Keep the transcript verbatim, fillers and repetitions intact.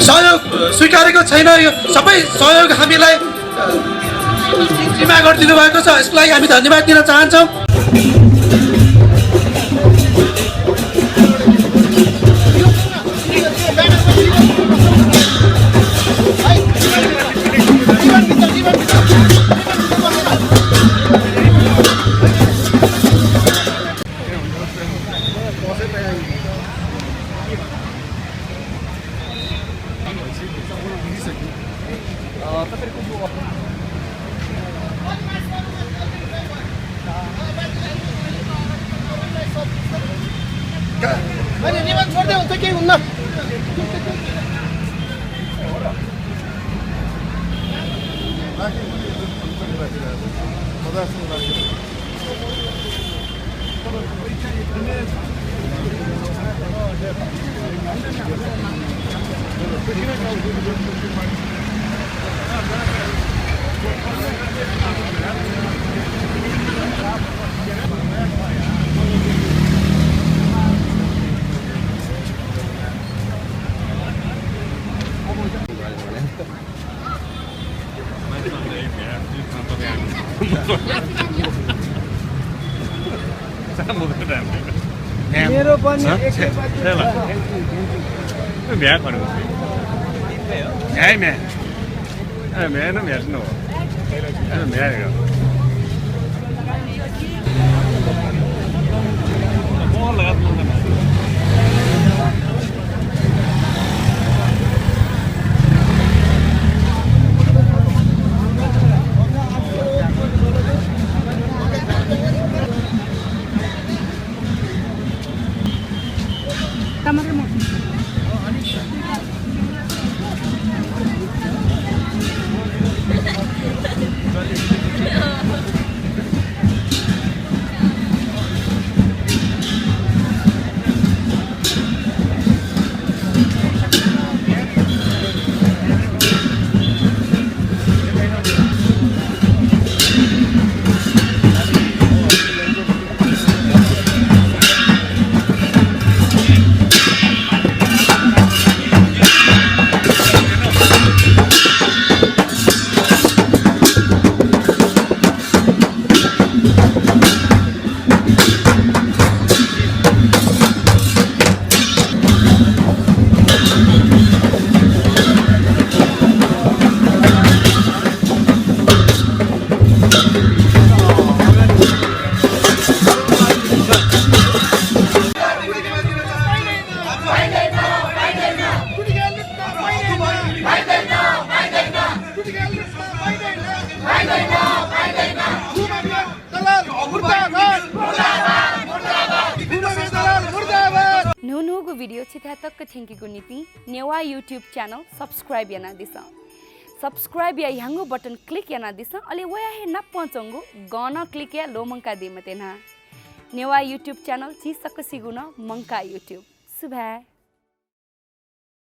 सहयोग स्वीकारेको छैन। यो सबै सहयोग हामीलाई जिम्मा गरिदिनु भएको छ, यसको लागि हामी धन्यवाद दिन चाहन्छौँ। होइन, रिबन छोड्दै हुन्छ, केही हुन्न। मेरो पनि हँ? एक सय बत्तीस। भ्या खर्च। भ्या म्या। ए, म्या न म्या न हो। ए, म्या हो। न्हून्हूगु video छिथाय् तक थ्यंकीगु निंतिं नेवाः YouTube channel subscribe यानादिसँ। Subscribe या ह्याउँगु button click यानादिसँ, अले वया हे नापं च्वंगु गं नं click याये ल्वःमंकादी मते न्हा। नेवाः YouTube channel झी सकसिगु नं मंकाः YouTube। सुभाय्।